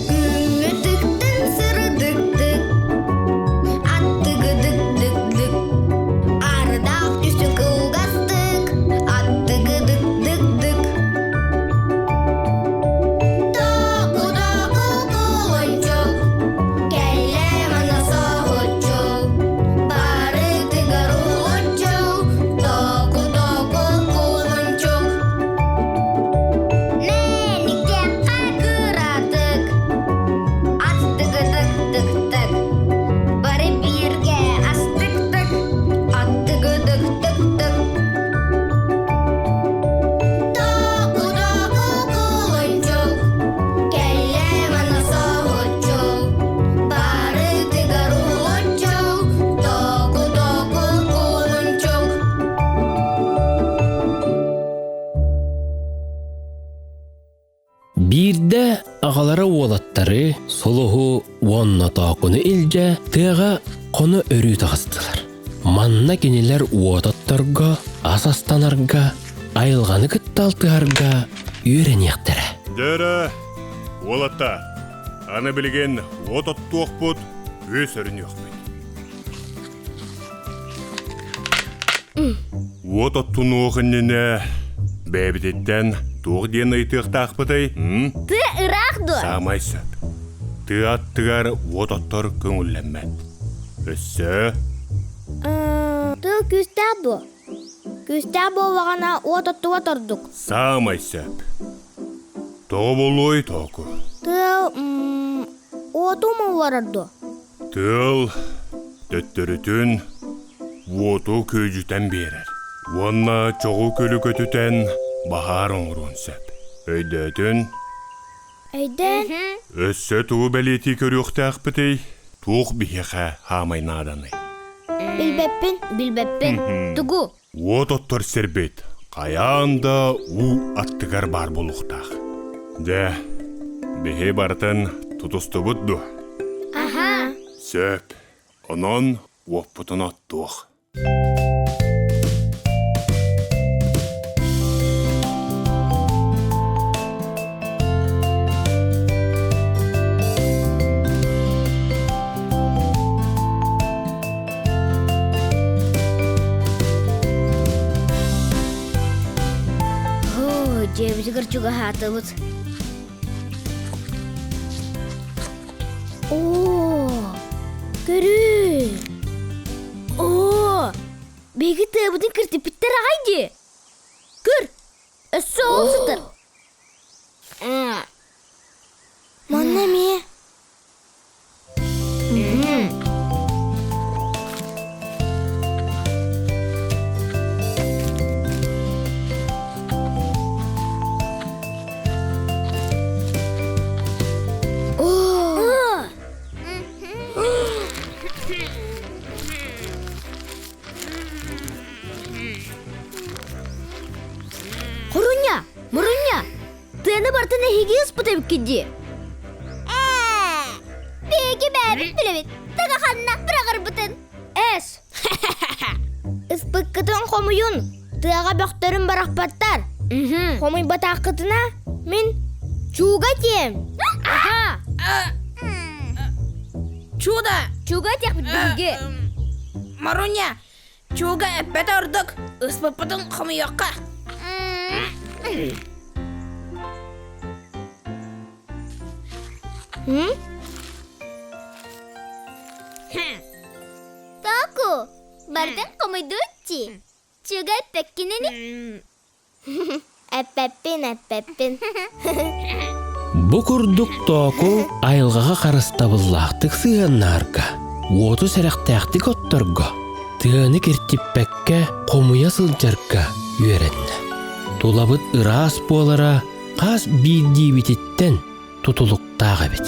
Күҥҥэ тыктын сырдыктык, аттыгыдык-дык-дык, ардаах түсү кылгастык, аттыгыдык-дык-дык. Току-току кулунчук, кэллэ манна соһуччу, барытыгар уһулуччу, току-току кулунчук. Мэниктэххэ кыратык, аттыгыдык-дык-дык, бары бииргэ астык-тык, аттыгыдык-дык-дык. Току-току кулунчук, кэллэ манна соһуччу, барытыгар уһулуччу, току-току кулунчук. Биирдэ аҕалара уолаттары, сулуһу уонна тоокуну илдьэ тыаҕа хоно өрүү таҕыстылар. Манна кинилэр уот отторго, ас астанарга, айылҕаны кытта алтыһарга үөрэниэхтэрэ. Дьэ уолаттар, аны билигин уот оттуохпут, үс өрүнүөхпүт. Уот оттунуох иннинэ бэйэбититтэн туох диэн ыйытыахтаахпытый? Тыа ыраах дуо? Саамай сөп. Тыа аттыгар уот оттор көҥүллэммэт. Өссө? Тыа күүстээх дуо? Күүстээх буоллаҕына уот оттубат ордук. Саамай сөп. Тоҕо буолуой тооку? Тыа уоту умулларар дуо? Тыал төттөрүтүн уоту күөдьүтэн биэрэр уонна чоҕу күлү көтүтэн баһаар оҥоруон сөп. Өйдөөтүн? Өйдөөн. Өссө тугу бэлиэтии көрүөхтээхпитий? Туох биһиэхэ хаамай нааданый? Билбэппин, билбэппин. Тугу? Уот оттор сирбит хайаан да уу аттыгар баар буолуохтаах. Дьэ, биһи барытын тутустубут дуо? Аһа. Сөп. Онон уоппутун оттуох. Оо, дьиэбитигэр чугаһаатыбыт. Оо, көрүүй! Оо, биһиги тыабытын киртиппиттэр аҕай дии. Көр, өссө ол сытар. Манна эмиэ Хоруня, Муруня, Тыаны бартын эһиги ыспыт эбиккит дии. Ээ, биһиги бэйэбит билэбит. Тыга ханна быраҕарбытын. Эс. Ыспыккытын хомуйун. Тыаҕа бөхтөрүн барахпаттар. Хомуйбатааххытына мин чууга тиэм. Аха. Чудо! Чууга тиэхпит биһиги. Маруня, Чууга эппэт ордук, ыспыппытын хомуйуохха. Току, бардын хомуйдууччи. Чууга эппэккинини? Эппэппин, эппэппин. Бу курдук Тооку айылҕаҕа харыстабыллаахтык сыһыаннаһарга, уоту сэрэхтээхтик отторго, тыаны киртиппэккэ хомуйа сылдьарга үөрэннэ. Тулабыт ыраас буолара хас биирдиибититтэн тутулуктаах эбит.